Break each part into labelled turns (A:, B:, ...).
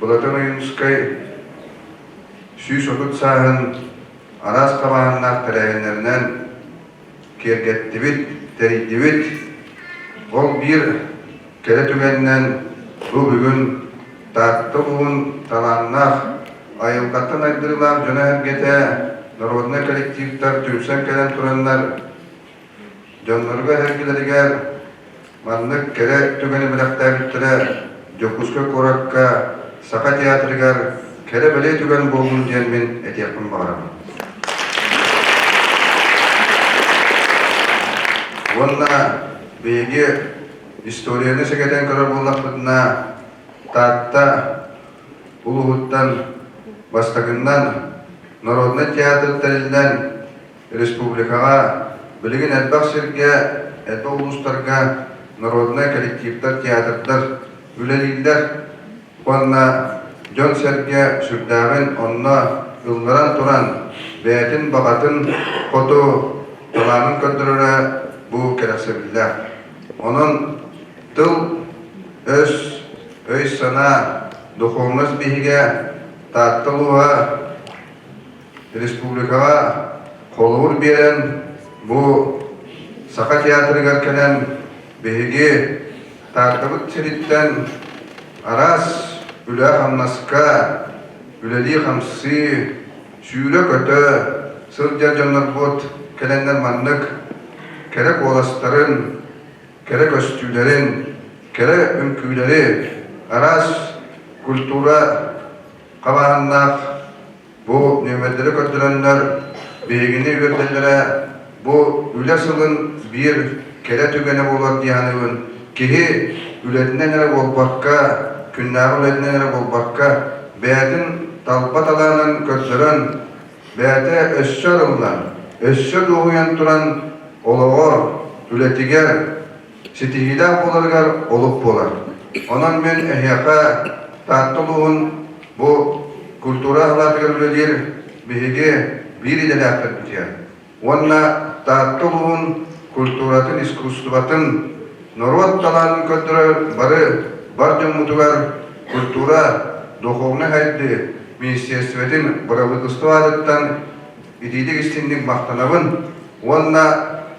A: Былатан Ойуунускай 130 сааһын араас хабааннаах тэрээһиннэринэн киэргэттибит, тэрийдибит. Ол биир кэрэ түгэнинэн бу бүгүн Таатта улууһун талааннаах, айылҕаттан айдарыылаах дьоно-сэргэтэ, народнай коллективтар түмсэн кэлэн тураннар дьонноругар-сэргэлэригэр маннык кэрэ түгэни бэлэхтээбиттэрэ Дьокуускай куоракка Саха театрыгар кэрэ-бэлиэ түгэн буоллун диэн мин этиэхпин баҕарабын. Уонна биһиги историяны сэгэтэн көрөр буоллахпытына, Таатта улууһуттан бастакыннан народнай театр тэриллэн республикаҕа билигин элбэх сиргэ, элбэх улуустарга народнай коллективтар, театрдар үлэлииллэр уонна дьон-сэргэ сүрдээҕин онно ылларан туран бэйэтин баҕатын хоту талаанын көрдөрөрө бу кэрэхсэбиллээх. Онон тыл, өс, өй-санаа, духовность биһигэ Таатта улууһа республикаҕа холобур биэрэн бу Саха театрыгар кэлэн биһиги Тааттабыт сириттэн араас үлэ-хамнаска үлэлии-хамсыы, сүүрэ-көтө сылдьар дьоннорбут кэлэннэр маннык кэрэ куоластарын, кэрэ көстүүлэрин, кэрэ үҥкүүлэри, араас культура хабааһыннаах Бу нүөмэрдэри көрдөрөннөр биһигини үөрдэллэрэ бу үлэ сылын биир кэрэ түгэнэ буолар дии саныыбын. Киһи үлэтинэн эрэ буолбакка, күннээҕи үлэтинэн эрэ буолбакка, бэйэтин талба талаанын көрдөрөн, бэйэтэ өссө арыллан, өссө дуоһуйан туран олоҕор, үлэтигэр ситиһиилээх буоларыгар олук буолар. Онон мин эһиэхэ Таатта улууһун бу культура салаатыгар үлэлиир биһиги биир идэлээхтэрбитигэр уонна Таатта улууһун культуратын, искусствотын, норуот талаанын көрдөрөр бары бар дьоммутугар культура, духовнай сайдыы министиэристибэтин бырабыыталыстыба аатыттан итиитик истиҥник махтанабын уонна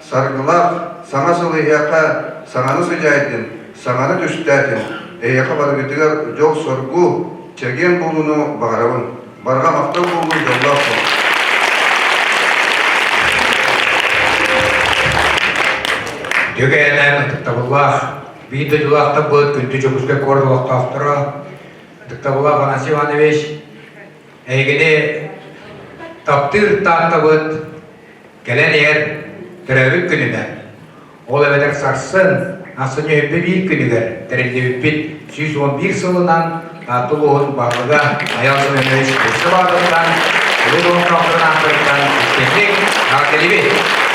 A: саргылаах саҥа сыл эһиэхэ саҥаны сыдьаайдын, саҥаны түстээтин, эһиэхэ барыгытыгар дьол-соргу, чэгиэн буолууну баҕарабын. Барҕа махтал буоллун, дьоллоох буолун.
B: Дьүгээнэн ытыктабыллаах биир дойдулаахтарбыт күндү Дьокуускай куорат олохтоохторо ытыктабыллаах Афанасий Иванович Эһигини таптыыр Тааттабыт кэлэн иһэр төрөөбүт күнүнэн, ол эбэтэр сарсын, ахсынньы биир күнүгэр тэриллибиппит 111 сылынан Таатта улууһун баһылыга Айал Семенович Бурцев аатыттан, улуус олохтоохторун ааттарыттан истиҥник эҕэрдэлиибит!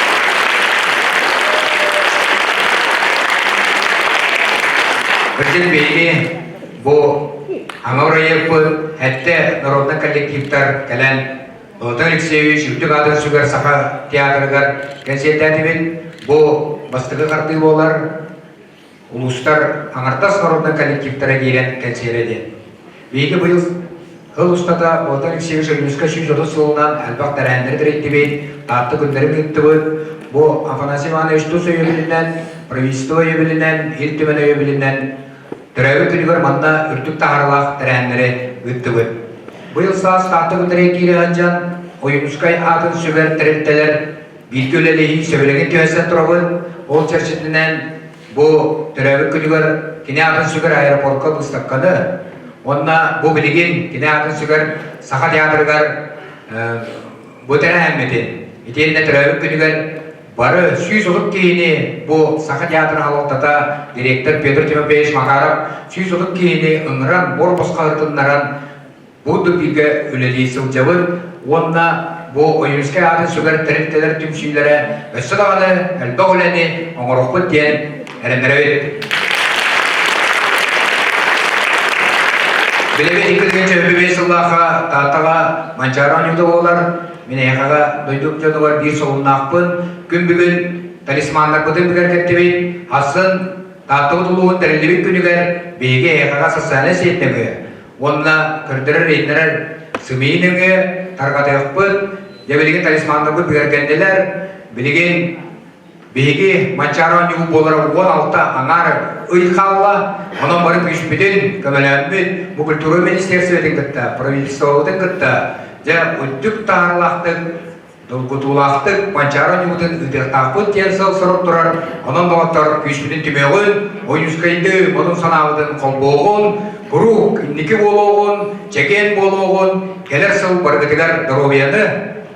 B: Кырдьык биһиги Бу ама бырайыакпыт эттэ народнай коллективтар кэлэн Платон Алексеевич үрдүк аатын сүгэр Саха театрыгар кэнсиэртээтибит. Бу бастакы хардыы буолар. Улуустар аҥардас народнай коллективтара киирэн кэнсиэрэ диэн. Биһиги быйыл сыл устата Платон Алексеевич Ойуунускай 130 сылынан элбэх тэрээһиннэри тэрийдибит, Таатта күннэрин ыыттыбыт. Бу Афанасий Иванович тус өйөбүлүнэн, правительство өйөбүлүнэн, Ил Түмэн өйөбүлүнэн Төрөөбүт күнүгэр манна үрдүк таһаарыылаах тэрээһиннэри ыыттыбыт. Быйыл саас Таатта күннэригэр киирэ сылдьан Ойуунускай аатын сүгэр тэрилтэлэр бииргэ үлэлэһии сөбүлэҥин түһэрсэн турабыт. Ол чэрчитинэн бу төрөөбүт күнүгэр кини аатын сүгэр аэропорка быыстапканы уонна бу билигин кини аатын сүгэр Саха театрыгар бу тэрээһиммитин итиэннэ төрөөбүт күнүгэр Бары 130 киһини бу Саха театрын салалтата директор Петр Тимофеевич Макаров 130 киһини ыҥыран, бор босхо ырытыннаран бу бииргэ үлэлии сылдьабыт уонна бу Ойуунскай аатын сүгэр тэрилтэлэр түмсүүлэрэ өссө даҕаны элбэх үлэни оҥоруохпут диэн эрэннэрэбит. Билэбит 2025 сыллаахха Тааттаҕа Манчаары оонньуута буолар. Мин эһиэхэҕэ дойду дьонугар биир солуннаахпын. Күн бүгүн талисманнарбытын бигэргэттибит. Асын Тааттабыт улууһун тэриллибит күнүгэр биһиги эһиэхэҕэ социальнай сеть нөҥүө. уонна көрдөрөр-иһитиннэрэр сымыйы нөҥүө тарҕатыахпыт. Дьэ билигин талисманнарбыт бигэргэннилэр. Билигин биһиги Манчаары оонньуу буолара 16 аҥаар ый хаалла. Онон бары күүспүтүн көмөлөөммүт бу культура министерствотын кытта, правительствобытын кытта дьэ үрдүк таһаарыылаахтык долгутуулаахтык Манчаары оонньуубутун ыытыахтаахпыт диэн сыал-сорук турар. Онон доҕоттор күүспүтүн түмүөҕүн, Ойуунскайды модун санаабытын холбуоҕун, куруук инники буолуоҕун, чэгиэн буолуоҕун, кэлэр сыл барыгытыгар доруобуйаны,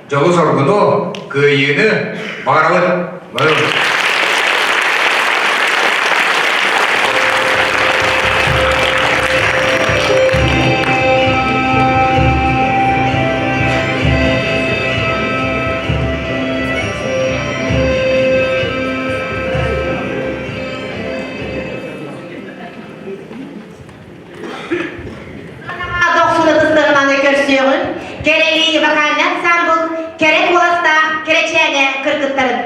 B: дьолу-соргуну, кыайыыны баҕарабыт! Барыбыт!
C: Дохсун көрсүөҕүн, кэрэлии вокальный ансамбл кэрэ куоластаах кэрэчээнэ кыргыттарын.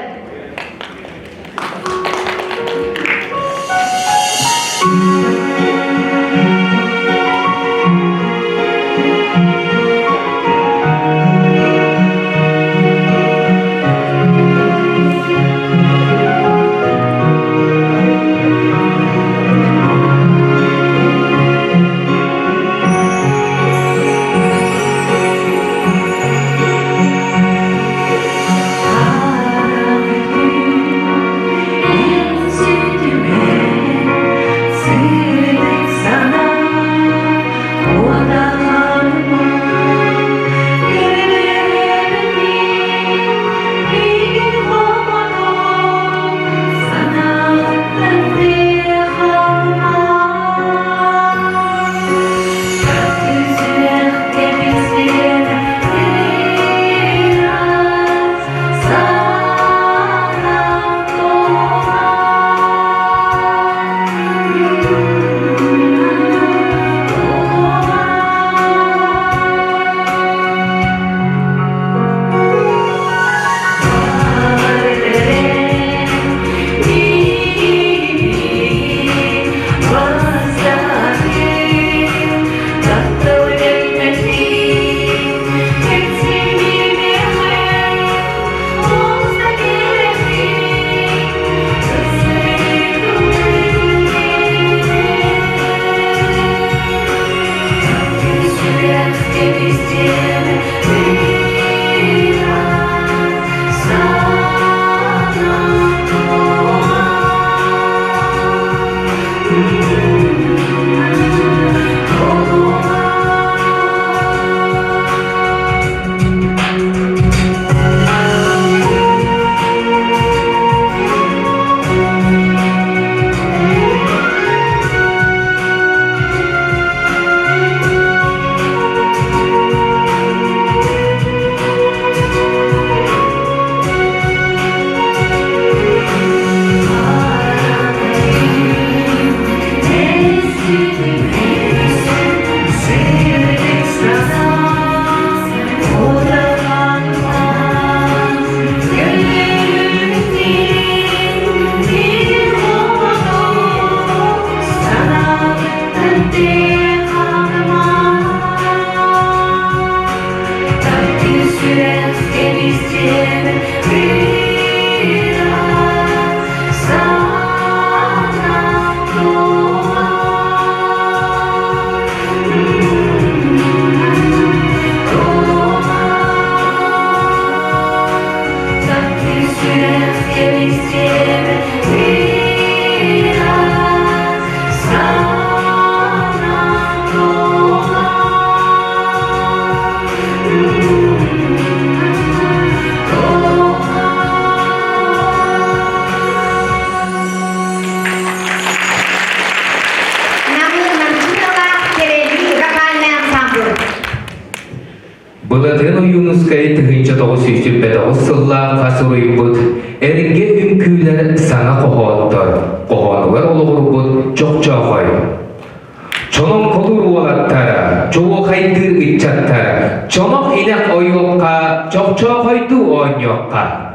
D: Былатыан Ойуунускай 1929 сыллаахха суруйбут «Эргэ үҥкүүлэр саҥа хоһооттор» хоһоонугар олоҕурбут чохчоохой. Чолоҥхолуур уолаттара, чуолкайдыыр ыччаттара, чонох инэх ойуохха, чохчоохойдуу оонньуохха.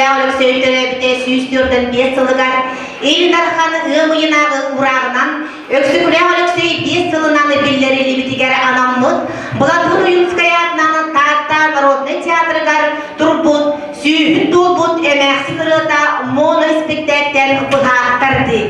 C: Өксөкүлээх Өлөксөй төрөөбүтэ 145 сылыгар Ил Дархан ыам ыйынааҕы уурааҕынан Өксөкүлээх Өлөксөй 5 сылынан биллэриллибитигэр анаммыт Былатыан Ойуунскай аатынан Таатта народнай театрыгар турбут сүүһүн туолбут эмээхсин ырыата моно-испиктээктэн быһа тардыы.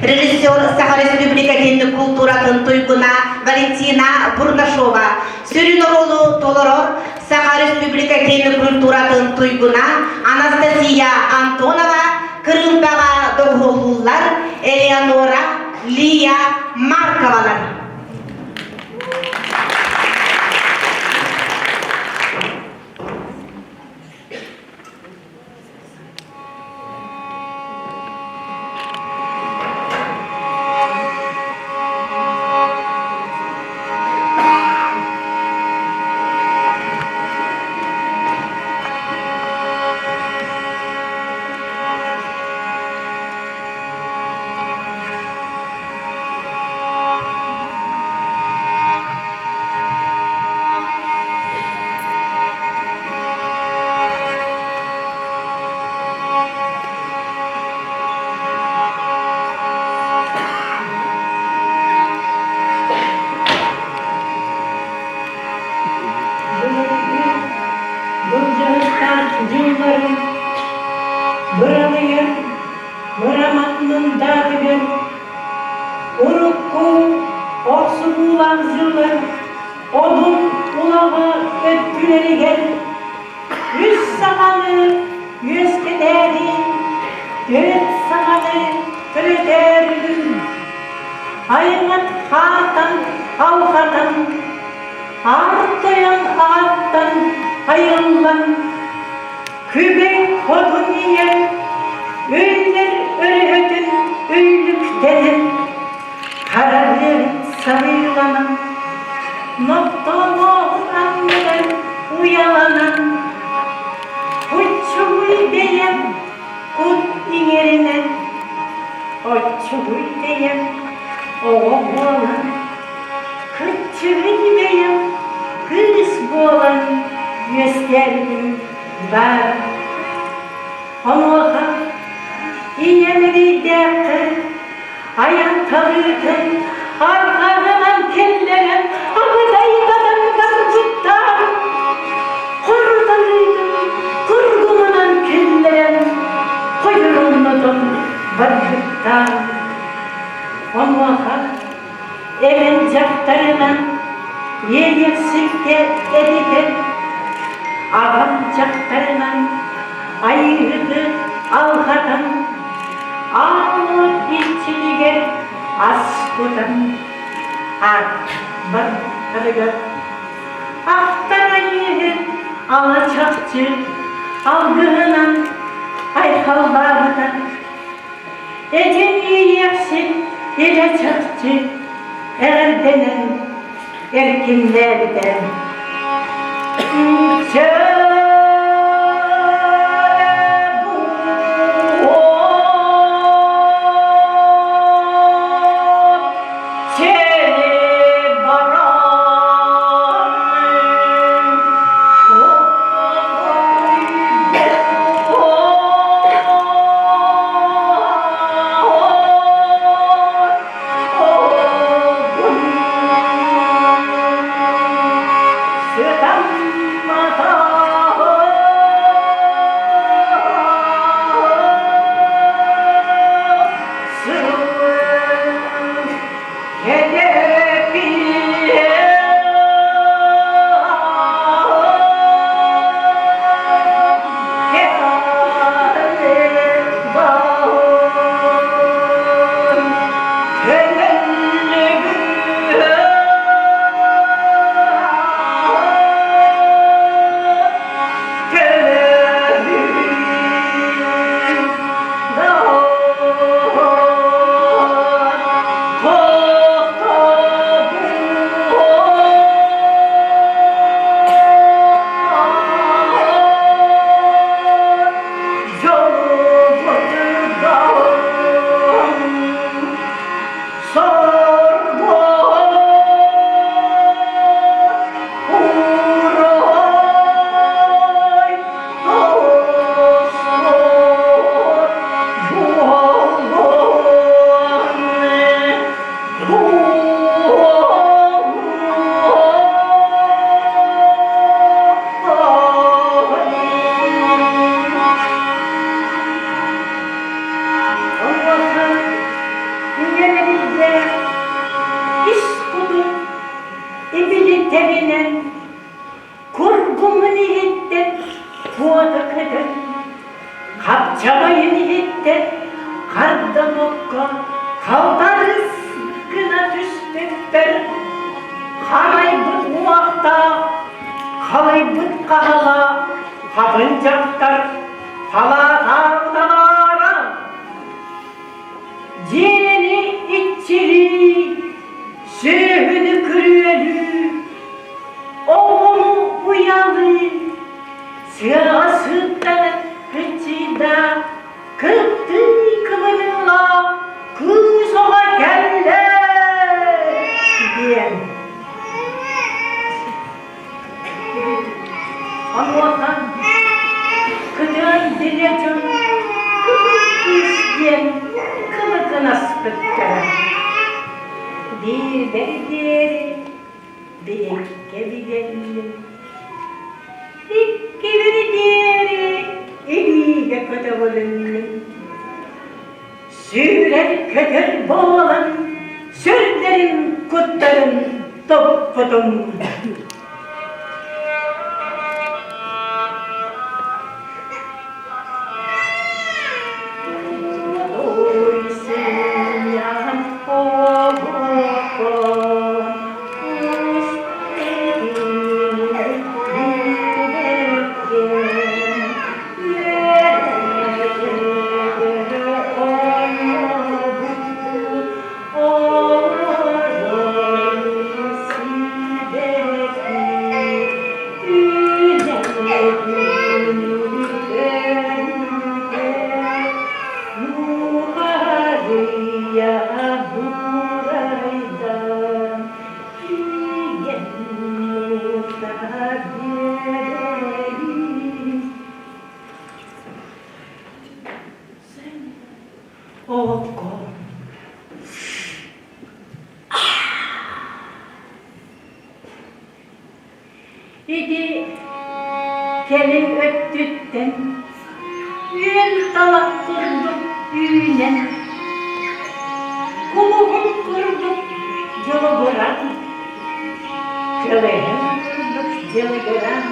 C: Режиссер Саха Республикатын култууратын туйгуна Валентина Бурнашова сүрүн оруолу толорор Саха Республикатын культуратын туйгуна Анастасия Антонова кырыымпаҕа доҕуһуоллууллар Элеонора Лия Марковалар.
E: Былыргы былдьаһыктаах дьылларын быралыйар быраман мындаатыгар урукку охсуһуулаах дьыллар Одун улаҕа өттүлэригэр үс саҥаны үөскэтээри, түөрт саҥаны төрөтөөрүгүн, айаҥат хаатан алҕатан, аар тойон ааттан айыллан, күбэй хотун ийэ үллэр өрөһөтүн үллүктэнэн, Харарыыр сабыыланан, нохтолооҕун анныгар уйаланан, Оччугуй бэйэм кут иҥэринэн, оччугуй бэйэм оҕо буолан, кыччыгый бэйэм кыыс буолан үөскээбитим баар. Онуоха ийэм эрэйдээххэ айан талыытын арҕаҕынан киллэрэн абыдайдатан барбыттаан хоруталыытын кургумунан киллэрэн хойуруннутун барбыттаан онуоха эбэн дьахтарынан иэйэхсиккэ этитэн аҕам дьахтарынан айыыһыты алҕатан Аан иччитигэр ас кутан аат бардарыгар ахтар айыыһыт ала чахчы алгыһынан айхаллаабыта. Этин иэйиэхсит илэ чахчы эҕэрдэнэн эркиннээбитэ. Түгэнинэн кургумун иһиттэн куота көтөн, хапчаҕайын иһиттэн харда окко халтарыс гына түспүппэр харайбыт уохтаах, халыйбыт хаһалаах хатын дьахтар халаатаабытаара дьиэни иччилии, сүөһүнү күрүөлүү, оҕону уйалыы, сыаҕа сыыттанан кыччыйдаах, кыттыы кыбыныылаах кыыс оҕо кэллэ диэн. Онуоха кытыан билэ дьон кыһыл кыыс диэн кылыкынаспыттара. Биирбэр диэри биһиккэ бигэнним. Иккибэр диэри илиигэ көтөҕүлүннүм. Сүүрэр-көтөр буолан сүрдэрин куттарын топпутум. Ой, сыйан оҕокон, Оҕоккоом Ити кэлин өттүттэн үөл талах курдук үүнэн, кулуһун курдук дьолугуран, кылыһын курдук дьылыгыран,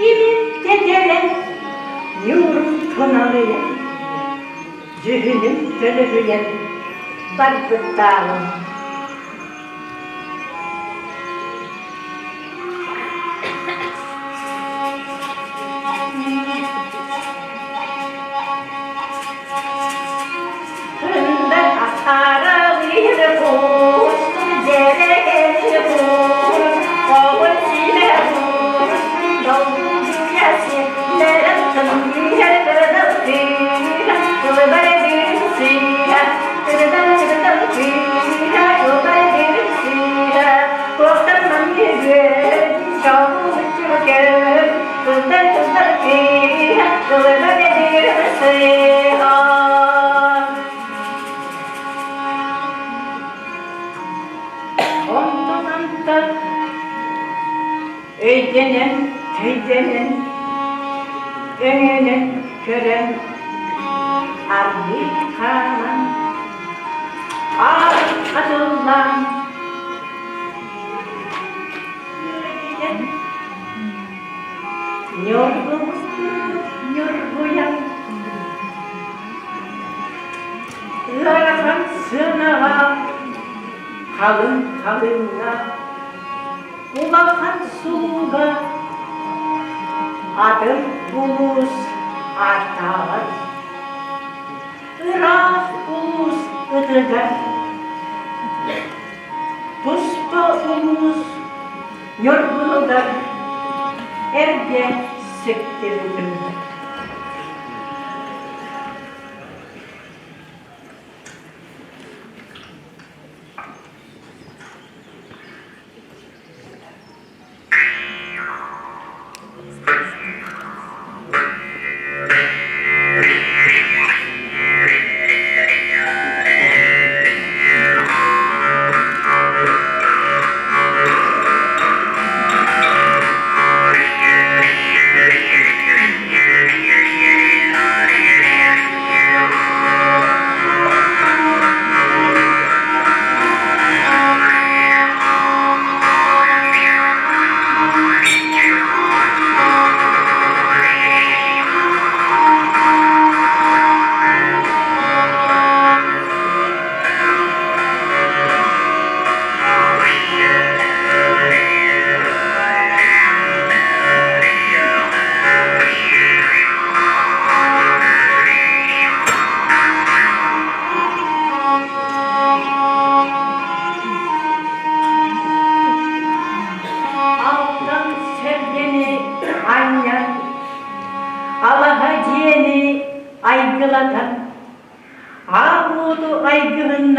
E: имин тэтэрэн, ньуурун туналыйан, дьүһүнүн төлөһүйэн барбыттааҕым. Онтон антах өйдөнөн, төйдөнөн, өҥөнөн көрөн, аргыый хааман, аар хатыллаан, үөрэтэн, ньургуһун курдук ньургуйан, ыарахан сыанаҕа халыҥ халыҥҥа улахан сулууга атын улуус ааттааҕар ыраах улуус ытыгар туспа улуус ньургунугар эргэ сүктэрбитим.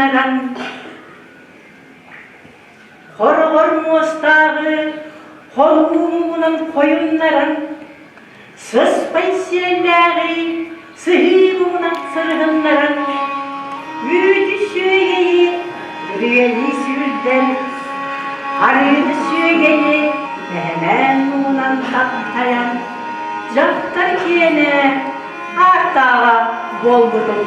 E: Хойуннаран Хороҕор муостааҕы хонуу муҥунан хойуннаран, сыспай сиэллээҕи сыһыы муҥунан сырыһыннаран, үүтү сүөгэйи үрүйэлии сүүрдэн, арыыны сүөгэйи мэһэмээн муҥунан таптайан, дьахтар киэнэ ааттааҕа буолбутум.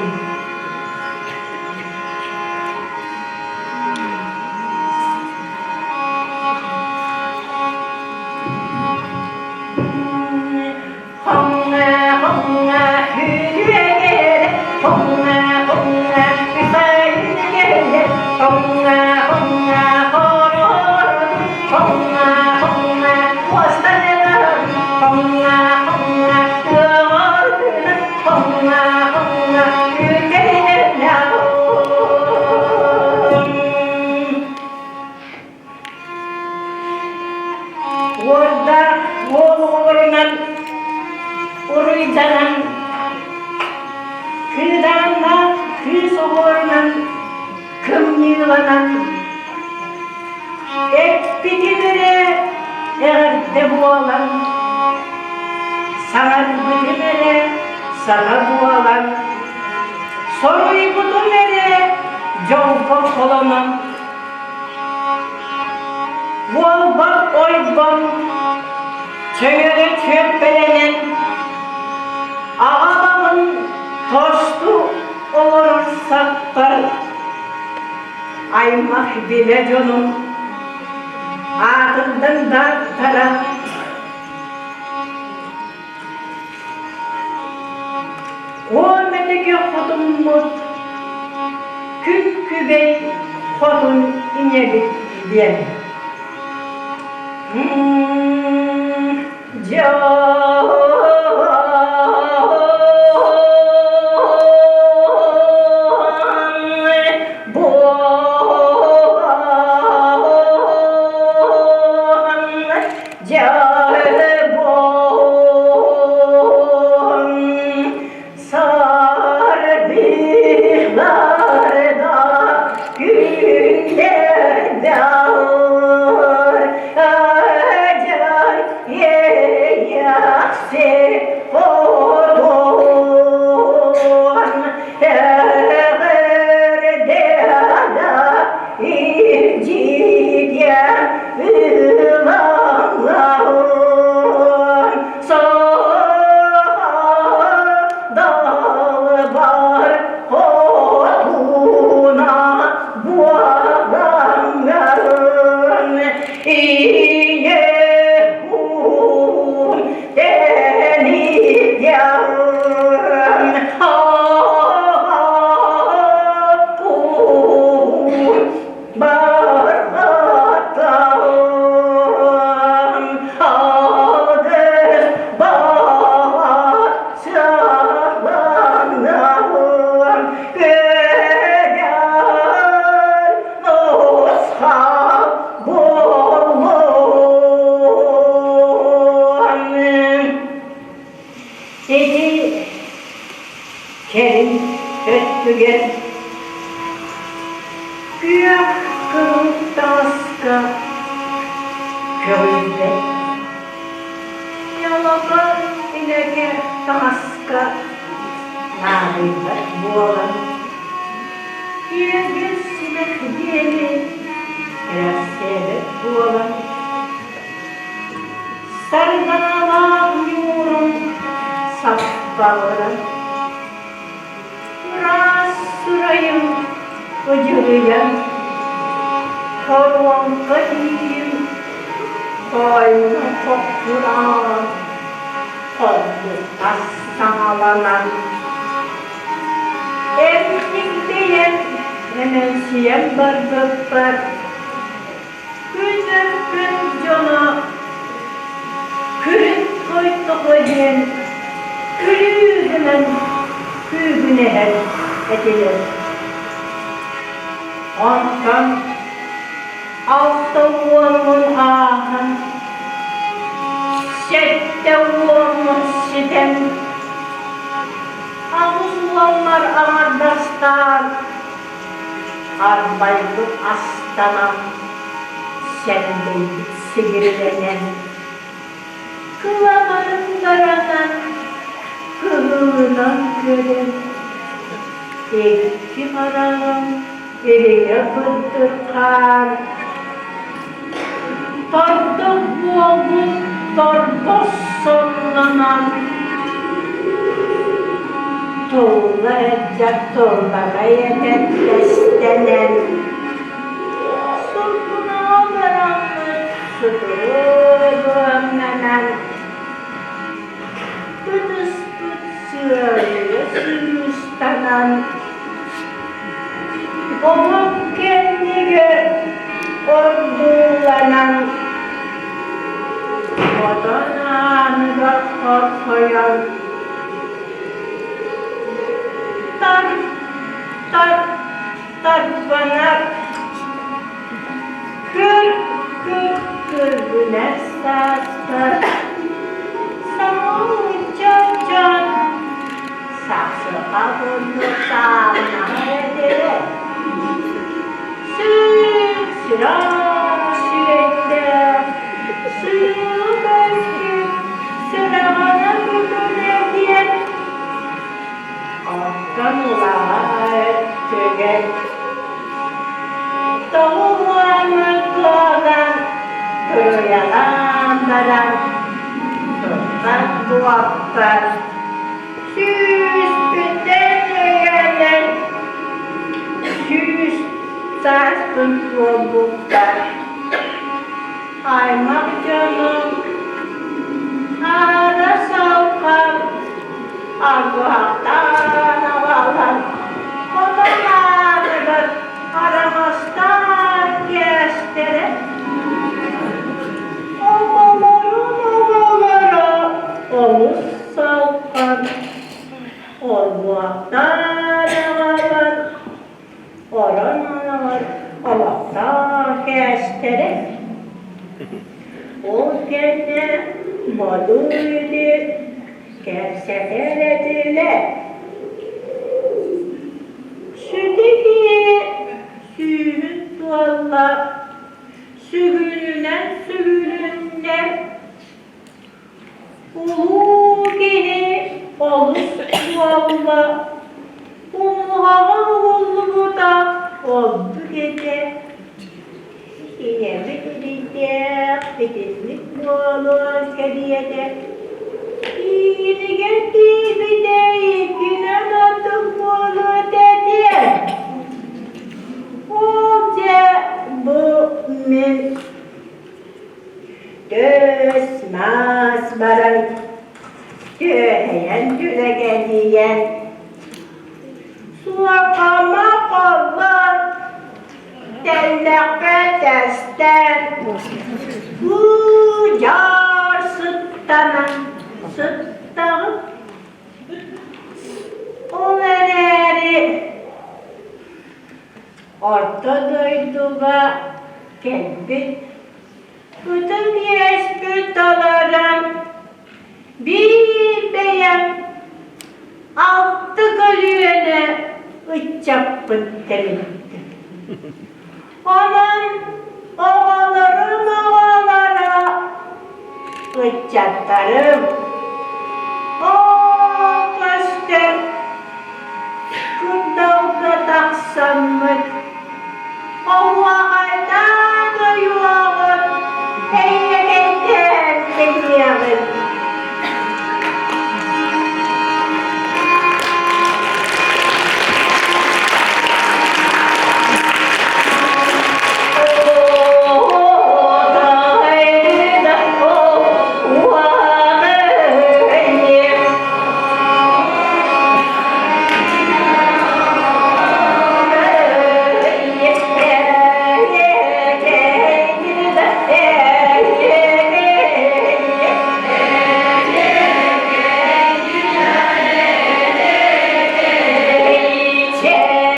E: Уордаах уол оҕолорунан уруйданан, кыыдааннаах кыыс оҕолорунан кымньыыланан, эппитин эрэ эҕэрдэ буолан, саҥарбытым эрэ саҥа буолан, соруйбутум эрэ дьолго холонон, Уолбар ойбон чөҥөрө чүөппэлэнэн, аҕабаҕын тосту олорор сахтар, аймах билэ дьонум аатырдан дааттара Куомэтигэ хотуммут күн күбэй хотун ийэбит диэн. Ити кэлин өттүгэр күөх кыһыл таҥаска көҕүйбэт, ньалака илэгэ таҥаска наадыйбат буолан, үөгү симэх диэни кэрэхсээбэт буолан, сардаҥалаах ньуурун саппаҕыран, ыраас сырайым ыдьырыйан, хоруоҥка тиийим хоойуна хоккураан, холбукка саҥаланан, эмтиҥдэйэн эмэнсийэн барбыппар, күн-өркөн дьоно күрүн хойтоҕо диэн күлүү гынан күүгүнэһэр этилэр. Онтон 60-ун ааһан, 70-ун ситэн, 80-лар аҥардастаан. Арбайбыт астанан, сэндэйбит сигирилэнэн, кыламанын баранан, кыһылынан көрөн, икки хараҕым ириҥэ бырдырхаан, тордох буолбут торбос соннонон, тулла сылдьар туллаҕай этэрбэстэнэн, сургунаҕа бараммыт сутуругунанан, ытыспыт сыалыйа сыыстанан, омук кэннигэр ордууланан, хотон ааныгар хорхойон, тар тар тарбанар, кыр кыр кыргынар сааспар самоучча дьон сахсырҕа курдук сааланаһар этилэр. Сүр-сүрэх сирэйдээх, сыылы-көспүт сүрэҕинэ күтүрэ диэн оттон улаҕа өттүгэр тоҕуһуону туолан туруйалаан баран турбат буоппар сүүспүтэн өйөнөн сүүс сааспын туолбуппар аймах дьонум аара салҕан аргыһахтаан аҕалан хотон араҥастаан кээстэрэ оҕолорун оҕолоро олус салҕан оргуохтаан аҕалан орон анаҕар олохтоох кээстэрэ. Ол кэннэ Модун үтү кэпсэтэр этилэр. Сүтү киһи сүүһүн туолла, сүгүнүнэн сүгүлүннэ, Улуу киһи олус буолла, умуһаҕа угуллубута ордук этэ. Ийэбит илийдээх итинник буолуон кэриэтэ. Иинигэр тиийбитэ иккинэн ордук буолуо этэ диэн. Ол дьэ бу мин Төс-маас баран, түөһэйэн түлэкэдийэн, суокама холлон, тэллэххэ тэстэн, уу-дьаар сыттанан сыттаҕым. Ол эрээри Орто дойдуга кэлбит ытык иэспит толорон биир бэйэм алты көлүөнэ ыччаппын тэриттим. Онон оҕолорум оҕолоро, ыччаттарым, оо көстөр кырдалга тахсаммыт.